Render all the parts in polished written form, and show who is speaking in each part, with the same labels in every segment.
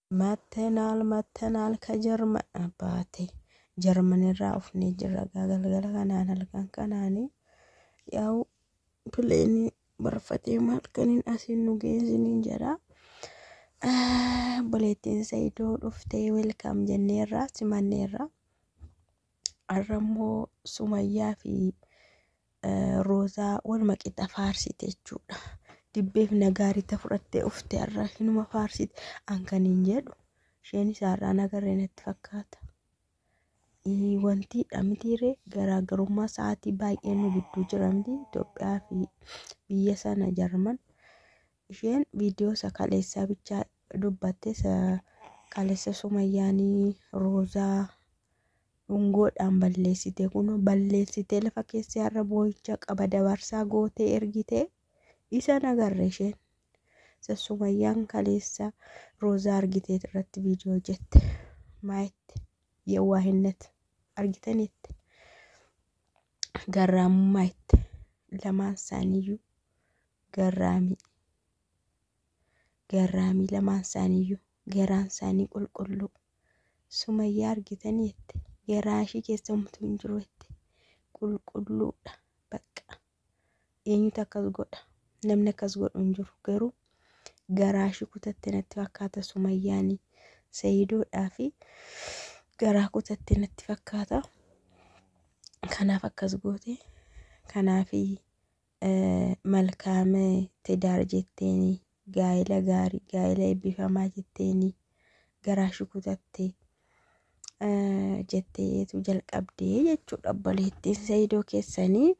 Speaker 1: Mattenaal mattenaal ka Jarman abbaate Jarmanirraa ufnee jirra galgala kanaan halkan kanaanii yaa'u pileenii barfatee maal kaniin asiin nu geessiniin jedha. Obboleettiin Saidoo dhuftee welkaam jenneerra simanneerra. Har'a immoo Sumayyaa fi Roozaa waluma qixa faarsite jechuudha. Dibbeef nagaariita fudhattee dhufte har'a hinuma faarsite. An kan hin jedhu isheen isaarraa nagarree natti fakkaata. Wanti mitiiree garaagarummaa sa'aatii baay'ee nu gidduu jira miti Itoophiyaa fi biyya sana Jarman. Isheen viidiyoo isa kaleessaa bichaa dubbatte isa kaleessa Sumayyaanii Roozaa dhungoodhaan balleessite kun balleessitee lafa keessee har'a boo'icha qaba dabarsaa gootee ergite isa nagarre isheen. Isa Sumayyaan kaleessa Roozaa argitee irratti viidiyoo hojjette. Maayetti yawaahinnet argitanitti garraamummaa itti lamaan isaaniiyyuu garraamii garraamii lamaan isaaniiyyuu garaan isaanii qulqulluu. Sumayyaa argitanii jette garaa ishii keessa homtuu hin jiru jette qulqulluudha bakka eenyutu akkas godha namni akkas godhu hin jiru garuu garaa ishii kutatte natti fakkaata Sumayyaanii Sayidoodhaa fi garaa kutatte natti fakkaata kanaaf akkas goote kanaaf malkaam tidaar jetteeni gaa'ela gaarii gaa'ela eebbifamaa jetteeni garaa ishii kutatte jetteetu jalqabdee jechuudha obboleettiin Sayidoo keessanii.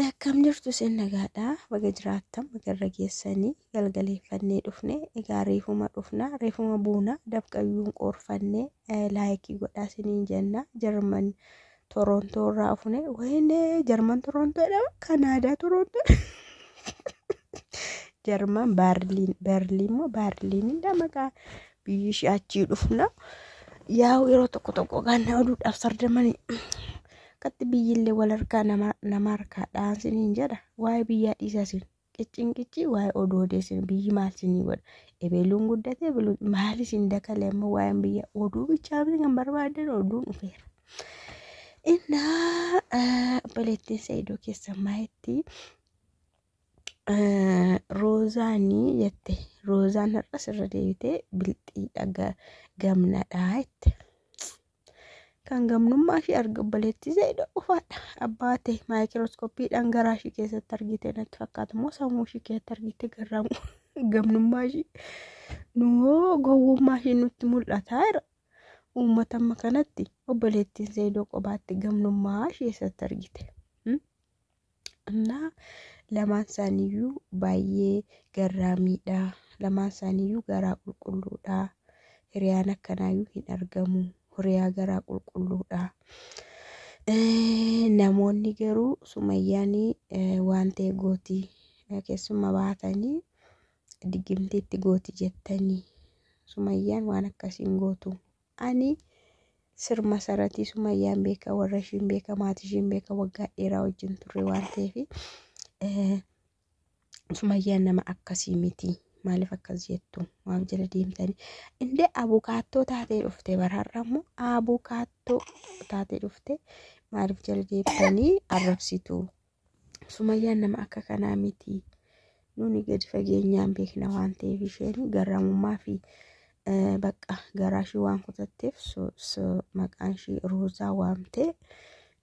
Speaker 1: Akkam jirtu isin nagaadha baga jiraattan baga irra geessanii galgaleeffannee dhufne egaa reefuma dhufna reefuma buuna dafqayyuun qoorfannee laayikii godhaa isiniin jenna Jarman Torontoo irraa dhufne wayinee Jarman Torontoodha Kanaadaa Torontoodha Jarman Baarliin Berliin moo Baarliinidha maqaa biyyi ishee achii dhufna yaa'u yeroo tokko tokko ganna oduudhaaf sardamanii akkatti biyyillee wal harkaa nama harkaa dhaansiniin jedha waa'ee biyyaa dhiisaa isin qicciin qiccii waa'ee oduu odeessin biyyi maal isinii godha ebeluun guddate ebeluun maal isin dakale amma waa'een biyya oduu bichaa kan barbaadan oduun dhufeera. Innaa obboleettiin Saidoo keessa maayetti Roozaanii jette Roozaan har'as irra deebitee bilxiidha gamnadha jette. Kan gamnummaa ishee arga obboleettii Saidoo qofaadha. Abbaa ta'e maayikirooskooppiidhaan garaa ishee keessatti argite natti fakkaata immoo sammuu ishee keessatti argite garaamu gamnummaa ishee nuwoo gowwummaa ishee nutti mul'ataa jira. Uummata amma kanatti obboleettiin Saidoo qofaatti gamnummaa ishee keessatti argite. Innaa lamaan isaaniiyyuu baay'ee garraamiidha. Lamaan isaaniiyyuu garaa qulqulluudha. Hiriyaan akkanaayyuu hin argamu. Hiriyaa garaa qulqulluudha. Namoonni garuu Sumayyaan waan ta'e gooti keessuma baatanii digimtiitti gooti jettanii Sumayyaan waan akkasiin gootu. Ani sirma saratii Sumayyaan beeka warra ishiin beeka maatii ishiin beeka waggaa dheeraa wajjin turre waan ta'eef Sumayyaan nama akkasii miti. Maaliif akkas jettu? Maaf jala deemtanii? Indee abukaattoo taatee dhufte baraarra immoo abukaattoo taatee dhufte maaliif jala deemtanii arrabsitu? Sumayyaan nama akka kanaa miti. Nuni gadi fageenyaan beekna waan ta'eef isheen garraamummaa fi bakka garaa ishee waan kutatteef maqaan ishee Roozaa waamtee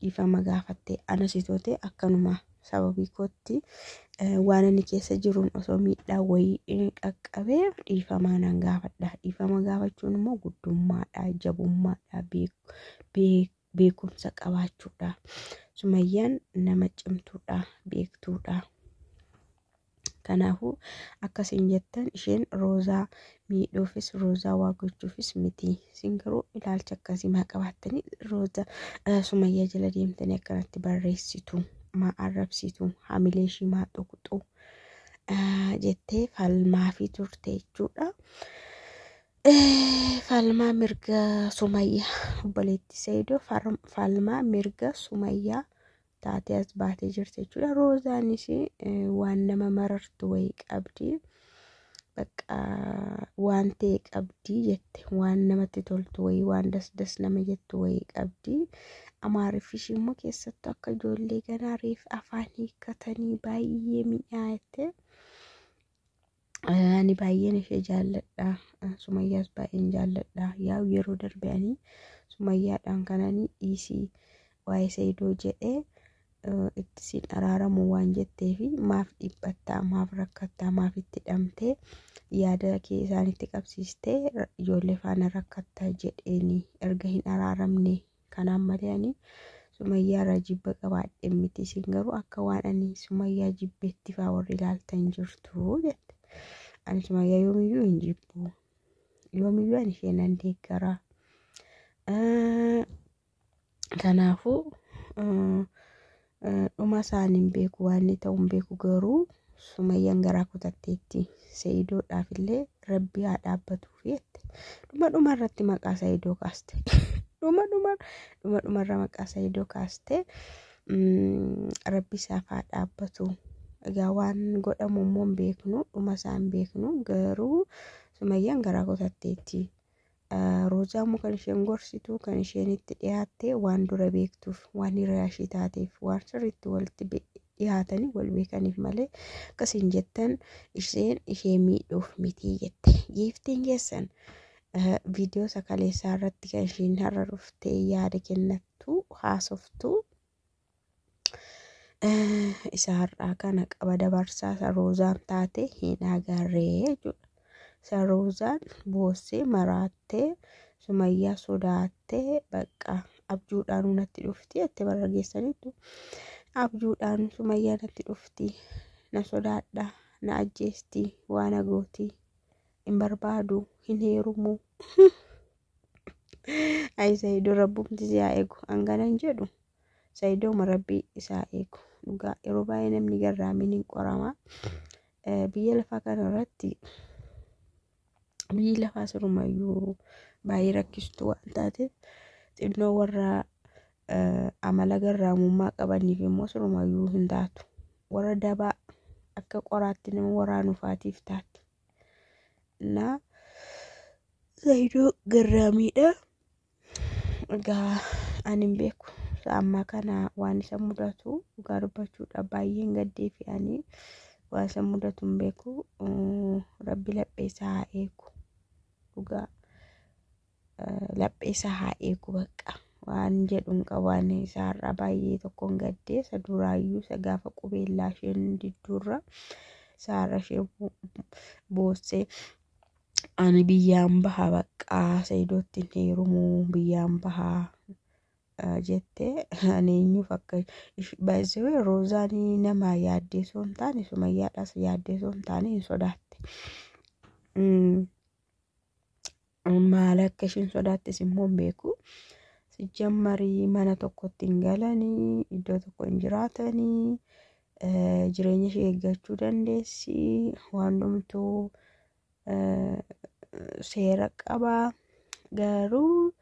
Speaker 1: dhiifama gaafatte anasitoote akkanuma sababii kootti waan inni keessa jiruun osoo miidhaa wayii qaqqabee dhiifamaa nan gaafadha. Dhiifama gaafachuun immoo guddummaadha, jabummaadha, beekumsa qabaachuudha. Sumayyaan nama cimtuudha, beektuudha. Kanaafuu akkasiin jettan isheen Roozaa miidhuufis Roozaa waa gochuufis miti. Isin garuu ilaalcha akkasii maa qabaattanii Roozaa Sumayyaa jala deemtanii akkanatti barreessitu, maa arrabsitu, hamilee ishii maa tuqxu jettee falmaafii turte jechuudha. Falmaa mirga Sumayyaa obboleettii Saidoo falmaa mirga Sumayyaa taatee as baatee jirti jechuudha. Roozaanis waan nama marartu wayii qabdi. Bakka waan ta'e qabdii jette, waan namatti toltu wayii, waan das das nama jettu wayii qabdii. Amaariffi ishii immoo keessattuu akka ijoollee ganaa reef afaan hiikkatanii baay'ee mi'aayette. Ani baay'een ishee jaalladha. Sumayyaas baay'een jaalladha. Yaa'u yeroo darbe ani Sumayyaadhaan kanani dhiisii waa'ee Saidoo jedhee itti siin araaramu waan jetteefi maaf dhiphattaa, maaf rakkattaa, maaf itti dhamtee yaada kee isaanitti qabsiistee ijoollee faana rakkattaa jedheeni erga hin araaramne. Kanaan malee ani Sumayyaa irraa jibba qabaadhe miti, isin garuu akka waan ani Sumayyaa jibbeetti faa warri ilaaltan jirtu jette. Ani Sumayyaa yoomiyyuu hin jibbu, yoomiyyuu ani ishee nan deeggara. Kanaafuu dhuma isaanii hin beeku, waan inni ta'u hin beeku, garuu Sumayyaan garaa kutatteetti. Sa'idoodhaaf illee rabbi haa dhaabbatuuf jette. Dhuma dhuma irratti maqaa Sa'idoo kaaste. Dhuma dhuma dhuma dhumarra maqaa Sa'idoo kaaste, rabbi isaaf haa dhaabbatu. Egaa waan godhamu immoo hin beeknu, dhuma isaa hin beeknu, garuu Sumayyaan garaa kutatteetti. Roozaa immoo kan isheen gorsitu, kan isheen itti dhiyaatte waan dura beektuuf, waan hiriyaa ishee taateef, waan sirriitti walitti dhiyaatanii wal beekaniif malee akkasiin jettan isheen ishee miidhuuf miti jette. Giiftiin keessan viidiyoo sakaleessaa irratti kan isheen har'a dhuftee yaada kennattu haasoftu isa har'aa kana qaba dabarsaa isa Roozaan taate hin agarree jechuudha. Isa Roozaan boossee maraattee Sumayyaa sodaattee bakka abjuudhaan natti dhufti jettee barra geessaniitu. Abjuudhaan Sumayyaa natti dhufti, na sodaadha, na ajjeesti, waan agooti hin barbaadu, hin heerumu. Ayi Saidoo, rabbumti si haa eegu. Hanganan jedhu, Saidooma rabbii isaa eegu. Dhugaa yeroo baay'ee namni garraamiin hin qorama. Biyya lafaa kana irratti biyyi lafaa sirumayyuu baay'ee rakkistuu waan taateef xinnoo warra amala garraamummaa qabaniif immoo sirumayyuu hin taatu. Warra dabaa akka qoraatti nama waraanuufaatiif taati. Na Saidoo garraamiidha. Egaa ani hin beeku. Ammaa kana waan isa mudatu dhugaa dubbachuudha baay'een gaddee fi ani waan isa mudatu hin beeku. Rabbi laphee isaa haa eegu. Dhugaa laphee isaa haa eegu bakka. Waan jedhu hin qabu, waan isaa har'a baay'ee tokkoon gaddee, isa duraayyuu isa gaafa qubeellaa isheen didduurra isa har'a isheen boossee ani biyyaan baha baqqaa Saidootti hin heerumu biyyaan bahaa jettee, ani eenyuuf akka baay'isee Roozaan nama yaaddee osoo hin taane, Sumayyaadhaas yaaddee osoo hin taane hin sodaatte. Maal akka isheen sodaattes immoo hin beeku. Sijjammarii mana tokkotti hin galanii, iddoo tokko hin jiraatanii, jireenya ishee eeggachuu dandeessi, waan hundumtuu seera qaba. Garuu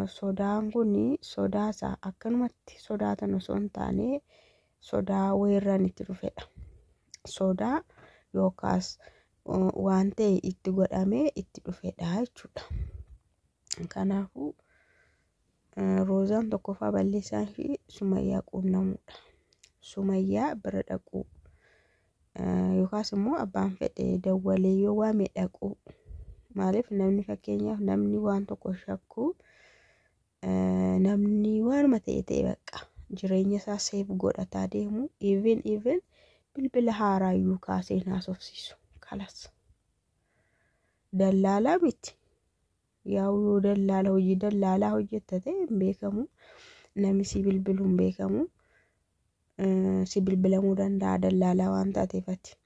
Speaker 1: sodaan kun sodaa isaa akkanumatti sodaatan osoo hin taane sodaa weerraan itti dhufedha. Sodaa yookaas waan ta'e itti godhamee itti dhufedha jechuudha. Kanaafuu Roozaan tokkoffaa balleessaan ishee Sumayyaa quunnamuudha. Sumayyaa bira dhaquu yookaas immoo abbaan fedhe dawwalee yoo waame dhaquu. Maaliif namni, fakkeenyaaf namni waan tokko shakku, namni waanuma ta'e ta'e bakka jireenya isaa seef godhataa deemu, even bilbila haaraayyuu kaasee haasofsiisu kalas. Dallaalaa miti. Yaa'u yoo dallaala hojii dallaalaa hojjetta ta'e hin beekamu. Namni si bilbilu hin beekamu. Si bilbilamuu danda'a dallaalaa waan taateef ati.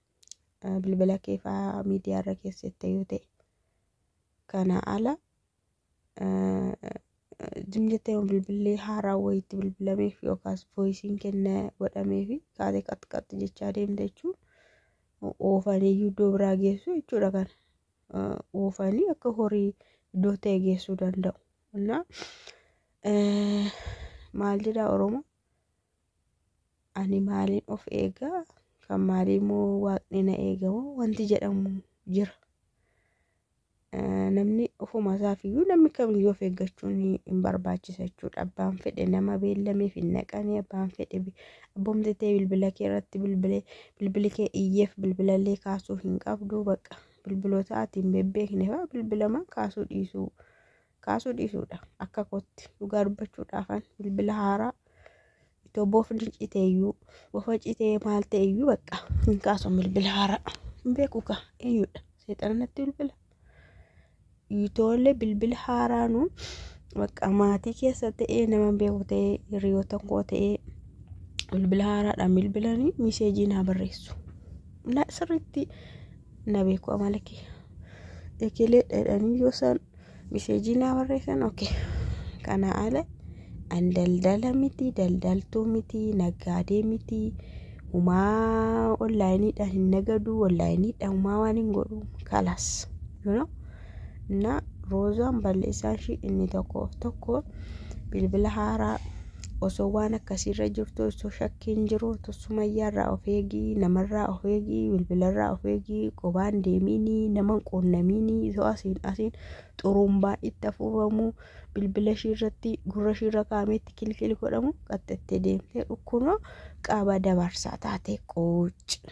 Speaker 1: Bilbila kee fa'aa miidiyaarra keessatti yoo ta'e. Kana ala jim jettee bilbilli haaraa wayiitti bilbilameef yookaas voisiin kenna godhameef kaatee qaxqaxxi jechaa deemte jechuun oofanii iddoo biraa geessu jechuudha kana. Oofanii akka horii iddoo ta'e geessuu danda'u. Innaa maal jedhaa Oromoo? Ani maaliin of eegaa? Kan maalii immoo waaqni na eegamu wanti jedhamu jira. Namni ofuma isaafiyyuu namni kamiyyuu of eeggachuun hin barbaachisa jechuudha. Abbaan fedhe nama beellameef hin naqanii, abbaan fedhe abboomti ta'e bilbila kee irratti bilbilee bilbili kee iyyeef bilbilallee kaasuu hin qabdu, bakka bilbiloota ati hin bebbeekne fa'aa bilbilaman kaasuu dhiisuu kaasuu dhiisuudha. Akka kootti dhugaa dubbachuudhaafan bilbila haaraa itoo bofni citeeyyuu, bofa citee maal ta'eyyuu, bakka hin kaasu bilbila haaraa. Hin beeku kaa eenyudha, seexana natti bilbila. Itoolee bilbila haaraanuu bakka maatii keessa ta'ee, nama beeku ta'ee, hiriyoota koo ta'ee, bilbila haaraadhaan bilbilanii miseejii naa barreessu. Na sirriitti na beeku, amala kee. Ekelee dhadhanii yoo isaan miseejii naa barreessan, okay. Kana ala an daldala miti, daldaltuu miti, naggaadee miti, humaa onlaayiniidhaan hin nagadu, onlaayiniidhaan humaa waan hin godhu kalas. You know? Na Roozaan balleessaan ishii inni tokkoof tokko bilbila haaraa osoo waan akkasiirra jirtu, osoo shakkiin jiru, osoo sumayyaarraa of eegii, namarraa of eegii, bilbilarraa of eegii, qobaan deemiinii, nama hin quunnamiinii, osoo asiin asiin xurumbaan itti afuufamu, bilbila ishii irratti gurra ishii irra kaa'ameetti kilkil godhamu, qaxxattee deemtee dhukkunoo qaba dabarsaa taate quucci.